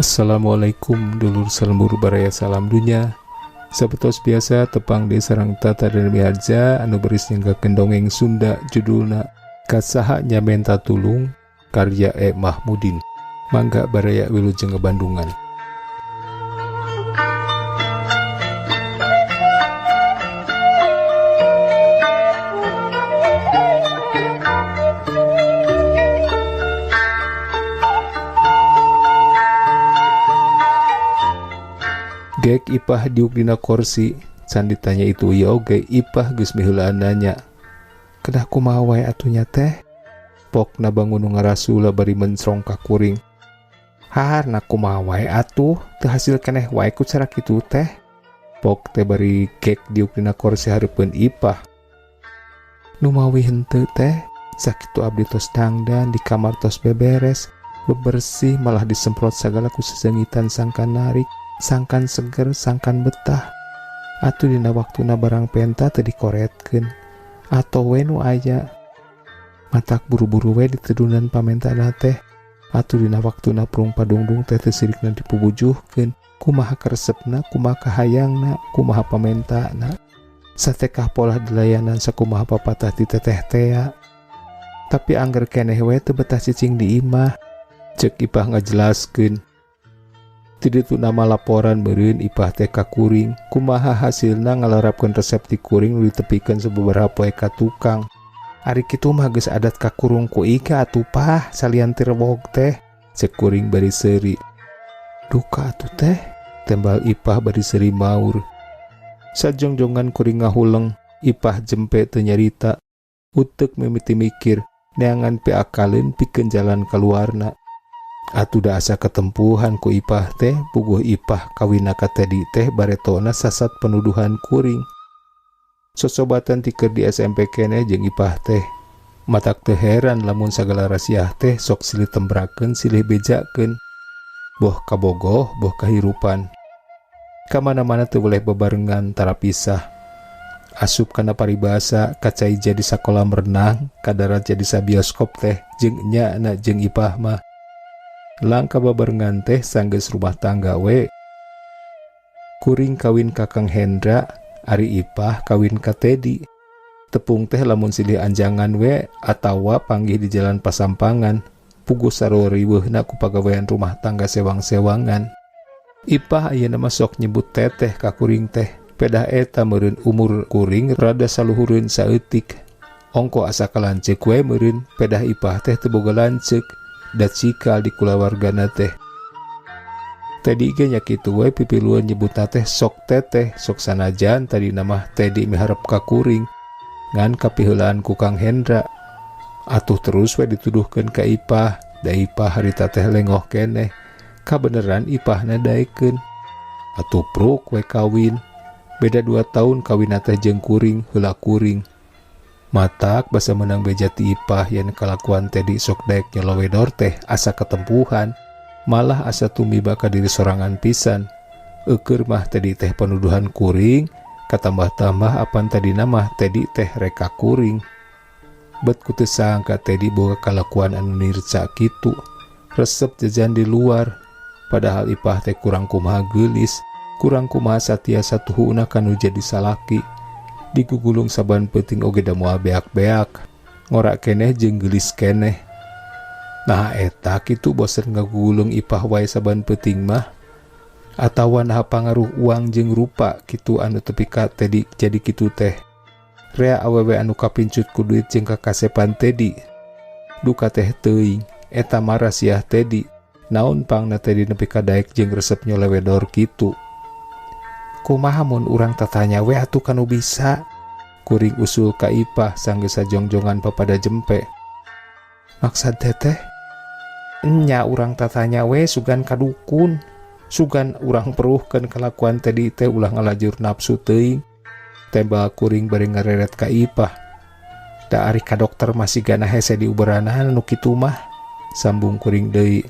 Assalamualaikum dulur salembur baraya, salam dunya. Sapertos biasa tepang deui sareng Tata dan Miharja anu baris nyanggakeun dongeng Sunda, judulna Ka Saha Nya Menta Tulung, karya E. Mahmudin. Mangga baraya, wilujeng ngebandungan. Gek Ipah diuk dina korsi, can ditanya itu ieu oge Ipah geus miheulaan nanya. "Kedah kumaha wae atuh nya, Teh?" Pokna bangun nu ngarasula bari mencrong ka kuring. "Harna kumaha wae atuh, teu hasil keneh wae ku cara kitu teh." Pok teh bari gek diuk dina korsi hareupeun Ipah. "Numawi henteu, Teh, sakitu abdi tos dangdan, di kamar tos beberes, bebersih, malah disemprot sagala ku sesengitan sangkan narik, sangkan seger, sangkan betah. Atuh dina waktuna barang penta teu dikoretkeun atau we nu aya. Matak buru-buru we ditedunan pamentana teh. Atuh dina waktuna prung padungdung teh teu sirikna dipubujuhkeun. Kumaha karesepna, kumaha kahayangna, kumaha pamentana. Satekah polah dilayanan sakumaha papatah ti teteh tea. Tapi angger keneh we teu betah cicing di imah," cek Ipah ngajelaskeun. Ti ditu nama laporan meureun Ipah teh ka kuring, kumaha hasilna ngalarapkeun resep ti kuring nu ditepikeun sababaraha poe ka tukang. "Ari kitu mah geus adat kakurung ku Ika atuh, Pah, salian ti rewog teh," cek kuring bari seuri. "Duka atuh, Teh," tembal Ipah bari seuri maur. Sajongjongan kuring ngahuleng, Ipah jempe teu nyarita. Uteuk mimiti mikir, neangan piakaleun pikeun jalan kaluarna. Atuh da asa ketempuhan ku Ipah teh, puguh Ipah kawina ka Tedi teh baretona sasat penuduhan kuring. Sosobatan ti keur di SMP keneh jeung Ipah teh. Matak teu heran lamun sagala rasiah teh sok silih tembrakeun, silih bejakeun. Boh kabogoh, boh kahirupan. Kamana-mana teu boleh bebarengan, tara pisah. Asup kana paribasa kacai jadi sakolam renang, kadarat jadi sabioskop teh jeung enyana jeung Ipah mah. Langka babarengan teh sanggeus rumah tangga we. Kuring kawin ka Kang Hendra, ari Ipah kawin ka Tedi. Tepung teh lamun silih anjangan we atawa panggih di jalan pasampangan, puguh sarua riweuhna ku pagawean rumah tangga sewang-sewangan. Ipah ayeuna mah sok nyebut teteh ka kuring teh. Pedah eta meureun umur kuring rada saluhureun saeutik. Ongko asa kalanceuk we meureun, pedah Ipah teh teu boga lanceuk, da cikal di kulawargana teh. Tedi ge nya kitu we, pipiluan nyebutna teh sok teteh, sok sanajan tadina mah Tedi miharep ka kuring ngan kapiheulaan ku Kang Hendra. Atuh terus we dituduhkeun ka Ipah, da Ipah harita teh lengoh keneh. Kabeneran Ipahna daekeun. Atuh pruk we kawin. Beda 2 tahun kawinna teh jeung kuring, heula kuring. Matak basa meunang beja ti Ipah yen kalakuan Tedi sok daek nyolowedor teh asa ketempuhan. Malah asa tumiba ka diri sorangan pisan. Eukeur mah Tedi teh panuduhan kuring, katambah-tambah apan tadina mah Tedi teh rek ka kuring. Bet ku teu sangka Tedi boga kalakuan anu nirca kitu. Resep jajan di luar. Padahal Ipah teh kurang kumaha geulis, kurang kumaha satia satuhuna kanu jadi salaki. Digugulung saban peuting oge da moal beak-beak. Ngora keneh jeung geulis keneh. Nah, eta kitu bosen ngagugulung Ipah wae saban peuting mah? Atawa naha pangaruh uang jeung rupa kitu anu tepi ka Tedi jadi kitu teh? Rea awewe anu kapincut ku duit jeung kakasepan Tedi. Duka teh teuing, eta mah rasiah Tedi. Naon pangna Tedi nepi ka daek jeung resep nyolewedor kitu? "Kumaha mun urang tatanya we atuh kanu bisa?" Kuring usul ka Ipah sanggeus sajongjongan papada jempe. "Maksad Teteh?" "Enya, urang tatanya we sugan ka dukun. Sugan urang peruhkeun kalakuan Tedi teh ulah ngalajur nafsu teuing," tembal kuring bari ngareret ka Ipah. "Da ari ka dokter masih gana hese diuberanana nu kitu mah," sambung kuring deui.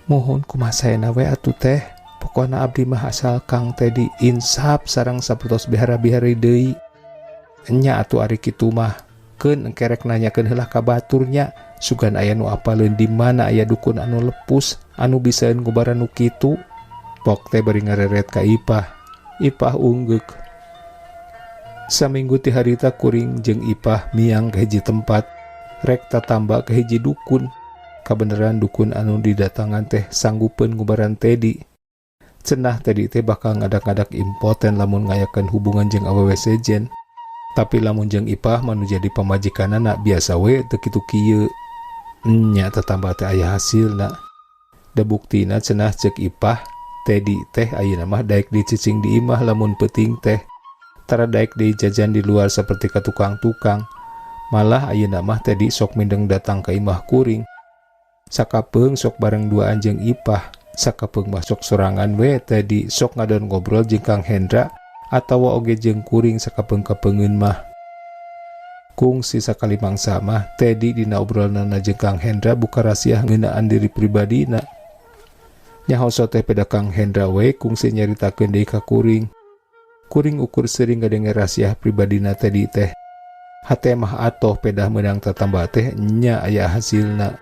"Muhun, kumaha saena we atuh, Teh. Pokona abdi mah asal Kang Tedi insaf sareng sapertos bihara-bihari deui." "Enya atuh ari kitu mah. Keun, engke rek nanyakeun heula ka batur nya, Sugan aya nu apaleun di mana aya dukun anu lepus anu bisaeun ngubaran nu kitu. Pok teh bari ngareret ka Ipah. Ipah unggeuk. Saminggu ti harita kuring jeung Ipah miang ka hiji tempat rek tatamba ka hiji dukun. Kabeneran dukun anu didatangan teh sanggupeun ngubaran Tedi. Cenah Tedi teh bakal ngadak-ngadak impoten lamun ngayakeun hubungan jeung awewe sejen. Tapi lamun jeung Ipah mah nu jadi pamajikanana biasa we teu kitu kieu. Nya tatamba teh aya hasilna. Da buktina cenah ceuk Ipah, Tedi teh ayeuna mah daek dicicing di imah lamun peuting teh. Tara daek deui jajan di luar saperti ka tukang-tukang. Malah ayeuna mah Tedi sok mindeng datang ka imah kuring. Sakapeung sok bareng duaan jeung Ipah, sakapeung mah sok sorangan we Tedi sok ngadon ngobrol jeung Kang Hendra atawa oge jeung kuring sakapeung-kapeungeun mah. Kungsi sakali mangsa mah Tedi dina obrolanana jeung Kang Hendra buka rahasia ngeunaan diri pribadina. Nyaho teh peda Kang Hendra we kungsi nyaritakeun deui ka kuring. Kuring ukur sering ngadenge rahasia pribadina Tedi teh. Hate mah atoh pedah meunang tatamba teh nya aya hasilna.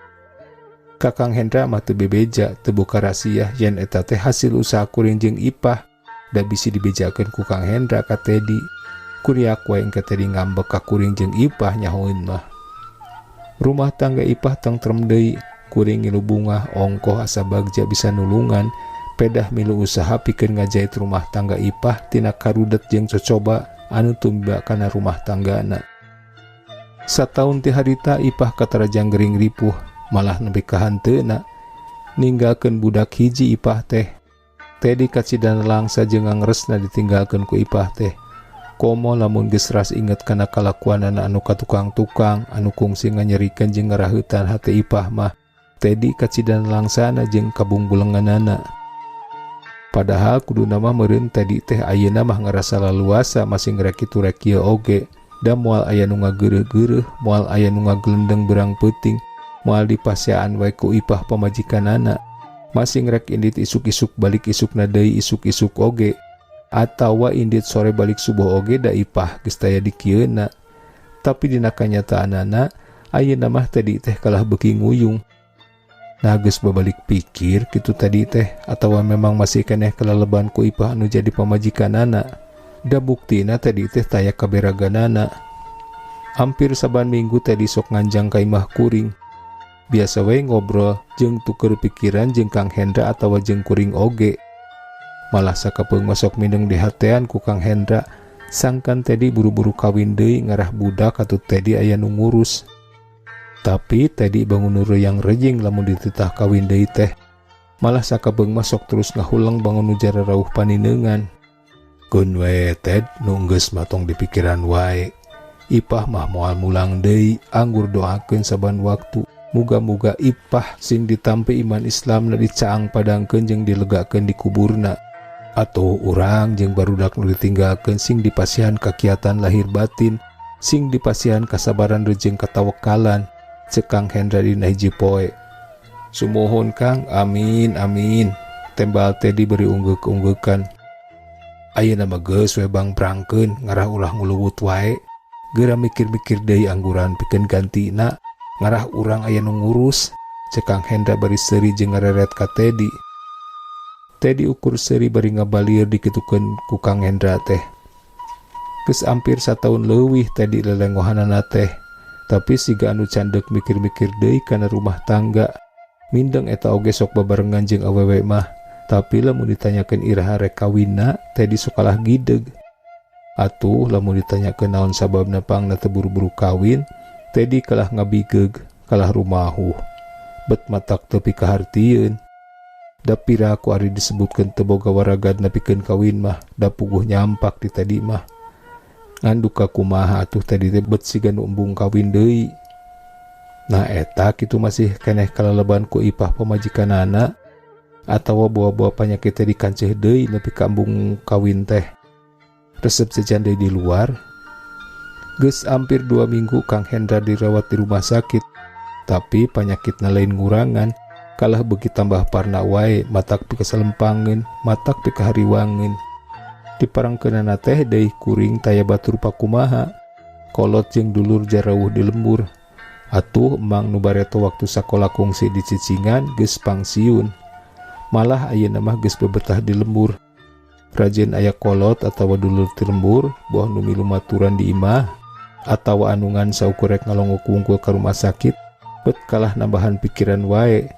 Ka Kang Hendra mah teu bebeja, teu buka rahasia yen eta teh hasil usaha kuring jeung Ipah. Da bisi dibejakeun ku Kang Hendra ka Tedi. Kuriak wae engke Tedi ngambek ka kuring jeung Ipah nyahoeun mah. Rumah tangga Ipah tengtrem deui, kuring ngilu bungah ongkoh asa bagja bisa nulungan, pedah milu usaha pikeun ngajait rumah tangga Ipah tina karudet jeung cocoba anu tumiba kana rumah tanggana. Sataun ti harita Ipah katarajang gering ripuh, malah nepi ka hanteuna ninggalkeun budak hiji Ipah teh. Tedi kacidana langsa jeung ngangresna ditinggalkeun ku Ipah teh. Komo lamun geus ras inget kana kalakuanana anu ka tukang-tukang anu kungsi nganyerikeun jeung ngaraheutan hate Ipah mah. Tedi kacidana langsana jeung kabungbulenganana. Padahal kuduna mah meureun Tedi teh ayeuna mah ngarasa laluasa masih ngerek kitu rek kieu oge. Da moal aya nu ngageureuh-geureuh, moal aya nu ngagelendeng beurang peuting, moal dipasiaan wae ku Ipah pamajikanana. Masih ngerek indit isuk-isuk balik isukna deui isuk-isuk oge. Atawa indit sore balik subuh oge da Ipah geus taya dikieuna. Tapi dina kanyataanana ayeuna mah Tedi teh kalah beuki nguyung. Nah geus babalik pikir kitu tadi teh atawa memang masih keneh kalaleban ku Ipah anu jadi pamajikanana. Da buktina Tedi teh taya kaberaganana. Hampir saban minggu Tedi sok nganjang ka imah kuring. Biasa we ngobrol jeung tuker pikiran jeung Kang Hendra atawa jeung kuring oge. Malah sakapeung mah sok mindeng dihatean ku Kang Hendra, sangkan Tedi buru-buru kawin deui ngarah budak atuh Tedi aya nu ngurus. Tapi Tedi bangun yang rejing lamun dititah kawin deui teh. Malah sakapeung mah sok terus ngahuleng bangun nu jararauh panineungan. Keun we Ted, nu geus mah tong dipikiran wae. Ipah mah moal mulang deui, anggur doakeun saban waktu. Muga-muga Ipah sing ditampi iman Islam na dicaang padangkeun jeung dilegakeun di kuburna. Atau urang jeung barudak nu ditinggalkeun sing dipasihan kakiatan lahir batin, sing dipasihan kasabaran jeung katawakalan, ceuk Kang Hendra dina hiji poe. Sumuhun Kang, amin amin. Tembal Tedi beri unggeuk-unggeukan. Ayeuna mah geus we bang prangkeun ngarah ulah nguluwut wae. Geura mikir-mikir deui angguran pikeun gantina, ngarah urang aya nu ngurus, ceuk Kang Hendra bari seuri jeung ngareret ka Tedi. Tedi ukur seuri bari ngabalir dikitukeun ku Kang Hendra teh. Geus hampir sataun leuwih Tedi lelengohanana teh, tapi siga anu candek mikir-mikir deui kana rumah tangga. Mindeng eta oge sok babarengan jeung awewe mah, tapi lamun ditanyakeun iraha rek kawinna, Tedi sok kalah gideg. Atuh lamun ditanyakeun naon sababna pangna teu buru-buru kawin, Tedi kalah ngabigeug, kalah rumahuh. Bet matak teu pikahartieun. Da pira ku ari disebutkeun teu boga waragad nepikeun kawin mah, da puguh nyampak di Tedi mah. Ngan duka kumaha atuh Tedi teh bet siga nu embung kawin deui. Nah eta kitu masih keneh kalaleban ku Ipah pamajikanana atawa bawa-bawa panyakit teh dikanceuh deui nepi ka embung kawin teh. Resep jajan deui di luar. Geus hampir 2 minggu Kang Hendra dirawat di rumah sakit, tapi panyakitna lain ngurangan. Kalah beuki tambah parna wae, matak pikasalempangeun, matak pikahariwangeun. Diparangkeunana teh deui kuring taya batur pakumaha. Kolot jeung dulur jarawuh di lembur. Atuh emang nu bareto waktu sakola kungsi dicicingan geus pangsiun. Malah ayeuna mah geus bebetah di lembur. Rajin aya kolot atawa dulur ti lembur boh nu milu maturan di imah atawa anu ngan saukur rek ngalongok wungkul ka rumah sakit bet kalah nambahan pikiran wae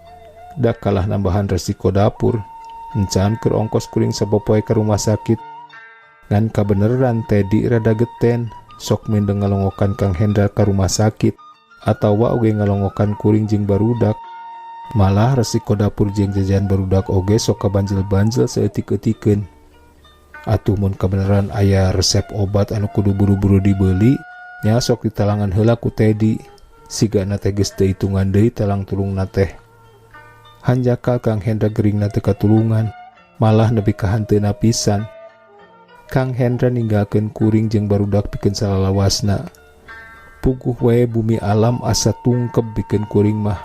da kalah nambahan resiko dapur. Encan keur ongkos kuring sapopoe ka rumah sakit. Ngan kabeneran Teddy rada geten sok mindeng ngalongokan Kang Hendra ka rumah sakit atawa oge ngalongokan kuring jeung barudak. Malah resiko dapur jeung jajan barudak oge sok kabanjel-banjel saeutik-eutikeun. Atuh mun kabeneran aya resep obat anu kudu buru-buru dibeli nya sok ditalangan heula ku Teddy. Sigana teh geus teu hitungan deui talang tulungna teh. Hanjakal Kang Hendra geringna teu katulungan, malah nepi ka hanteuna pisan. Kang Hendra ninggalkeun kuring jeung barudak pikeun salalawasna. Puguh wae bumi alam asa tungkeb pikeun kuring mah.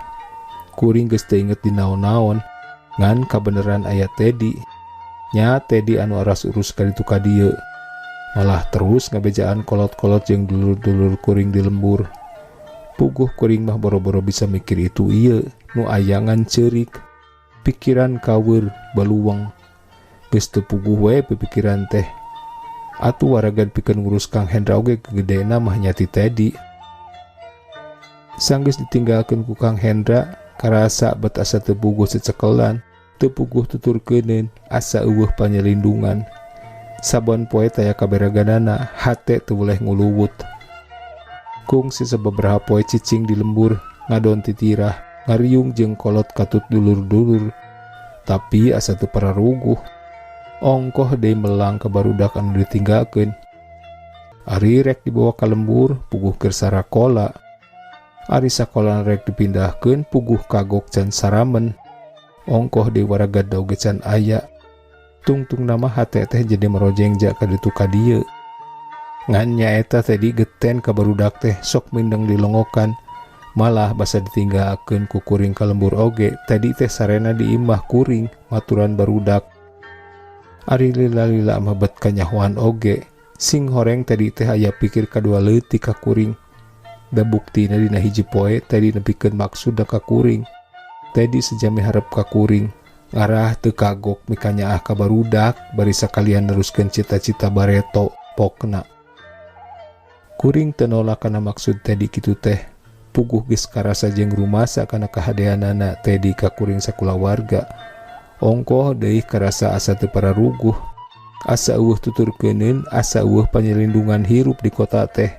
Kuring geus teu inget di naon-naon, ngan kabeneran aya Teddy. Nya Teddy anu aras urus ka ditu ka dieu. Malah terus ngabejaan kolot-kolot jeung dulur-dulur kuring di lembur. Puguh kuring mah boro-boro bisa mikir itu ieu, nu aya ngan ceurik. Pikiran kaweur baluweng. Geus teu puguh wae pipikiran teh. Atuh waragan pikeun ngurus Kang Hendra oge gegedena mah nya ti Teddy. Sanggeus ditinggalkeun ku Kang Hendra, karasa bet asa teu puguh cecekelan, teu puguh tuturkeuneun, asa eueuh panyelindungan. Saban poe taya kaberaganana, hate teu boleh nguluwut. Kungsi sababaraha poe cicing di lembur, ngadon titirah, ngariung jeung kolot katut dulur-dulur. Tapi asa teu pararuguh. Ongkoh deui melang ka barudak anu ditinggalkeun. Ari rek dibawa ka lembur, puguh keur sarakola. Ari sakola rek dipindahkeun, puguh kagok can saramen. Ongkoh deui waragad oge can aya. Tungtung nama hate teh jadi merojengja ka ditu ka dieu. Ngan nyaeta tadi geten ka barudak teh sok mindeng dilongokan. Malah basa ditinggalkeun ku kuring ka lembur oge, tadi teh sarena di imah kuring maturan barudak. Ari lila-lila mah bet kanyahoan oge, sing horeng tadi teh aya pikir kadua leutik ka kuring. Da buktina dina hiji poe tadi nepikeun maksudna ka kuring. Tadi sejami harep ka kuring, ngarah teu kagok mikanyaah ka barudak bari sakalian neruskeun cita-cita bareto pokna. Kuring teu nolak kana maksud Teddy kitu teh. Puguh geus karasa jeung rumasa kana kahadeanana Teddy ka kuring sakulawarga. Ongkoh deui karasa asa teu pararuguh. Asa eueuh tuturkeuneun, asa eueuh panyelindungan hirup di kota teh.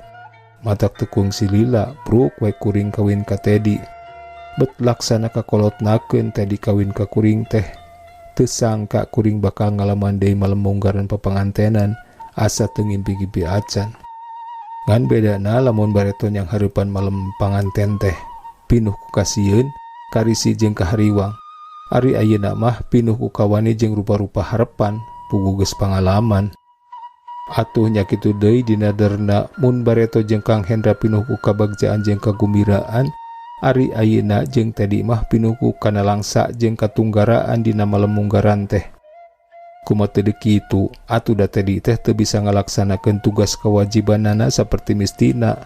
Matak teu kungsi lila, bruk we kuring kawin ka Teddy. Bet laksana kakolotnakeun Teddy kawin ka kuring teh. Teu sangka kuring bakal ngalaman deui malem munggaran papangantenan, asa teu ngimpi-ngimpi acan. Ngan bedana lamun bareto yang hareupan malem panganten teh pinuh ku kasieun, karisi jeung kahariwang. Ari ayeuna mah pinuh ku kawani jeung rupa-rupa harepan, puguh geus pangalaman. Atuh nya kitu deui dina derna mun bareto jeung Kang Hendra pinuh ku kabagjaan jeung kagumbiraan, ari ayeuna jeung Teddy mah pinuh ku kanalangsa jeung katunggaraan dina malem munggaran teh. Kumaha teu kitu, atuh da Teddy teh teu bisa ngalaksanakeun tugas kewajibanana saperti mistina.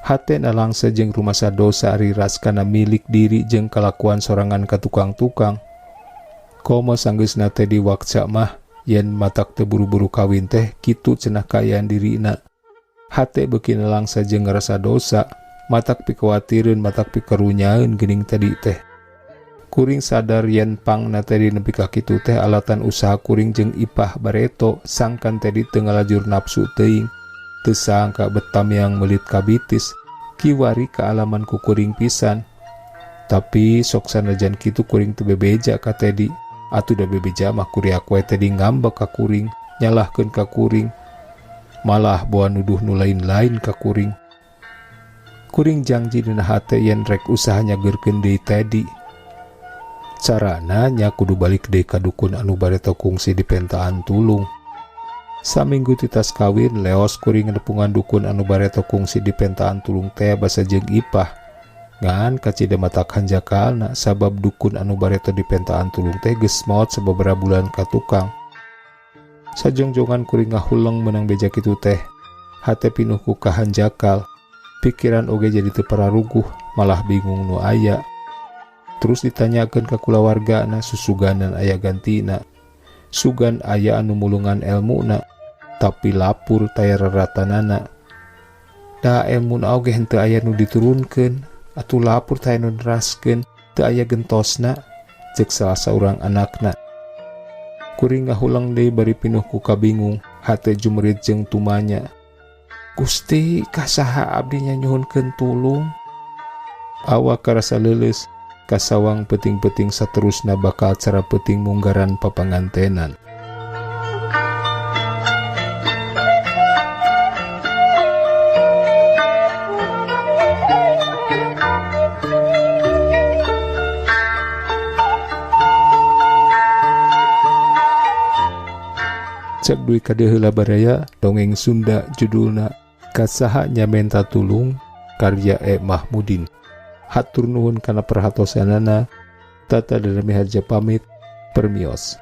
Hate nalangsa jeung rumasa dosa ari ras kana milik diri jeung kalakuan sorangan ka tukang-tukang. Komo sanggeusna Teddy wakca mah yen matak teu buru-buru kawin teh kitu cenah kaayaan dirina. Hate beuki nalangsa jeung ngarasa dosa, matak pikawatireun matak pikarunyaeun geuning Teddy teh. Kuring sadar yen pangna Teddy nepi ka kitu teh alatan usaha kuring jeung ipah bareto sangkan Teddy teu ngalajur nafsu teuing. Teu sangka betam yang melit kabitis, kiwari kaalaman ku kuring pisan. Tapi sok sanajan kitu kuring teu bebeja ka Teddy. Atuh da bebeja mah kuriak wae Teddy ngambek ka kuring, nyalahkeun ka kuring. Malah boa nuduh nu lain-lain ka kuring. Kuring jangji dina hate yen rek usaha nyageurkeun deui Teddy. Carana nya kudu balik deui ka dukun anu bareto kungsi dipentaan tulung. Saminggu titas kawin leos kuring nepungan dukun anu bareto kungsi dipentaan tulung teh basa jeung ipah. Ngan kacida matak hanjakalna sabab dukun anu bareto dipentaan tulung teh geus maot sababaraha bulan ka tukang. Sajongjongan kuring ngahuleng menang beja kitu teh. Hate pinuh ku kahanjakal. Pikiran oge jadi teu pararuguh, malah bingung nu aya. Terus ditanyakeun ka kulawargana, susuganan aya gantina. Sugan aya anu mulungan elmuna, tapi lapur taya raratanana. Da elmuna oge henteu aya nu diturunkeun, atuh lapur taya nu neraskeun, teu aya gentosna, cek salah saurang anakna. Kuring ngahuleng deui bari pinuh ku kabingung, hate jumerit jeung tumanya. Gusti, ka saha abdi nyanyuhunkeun tulung? Awak karasa leuleus, kasawang peuting-peuting saterusna bakal cara peuting munggaran papangantenan. Cek duit kade heula baraya dongeng Sunda judulna Kasaha Nyamenta Tulung karya E Mahmudin. Hatur nuhun kana perhatosanana. Tata Darmi Harja pamit, permios.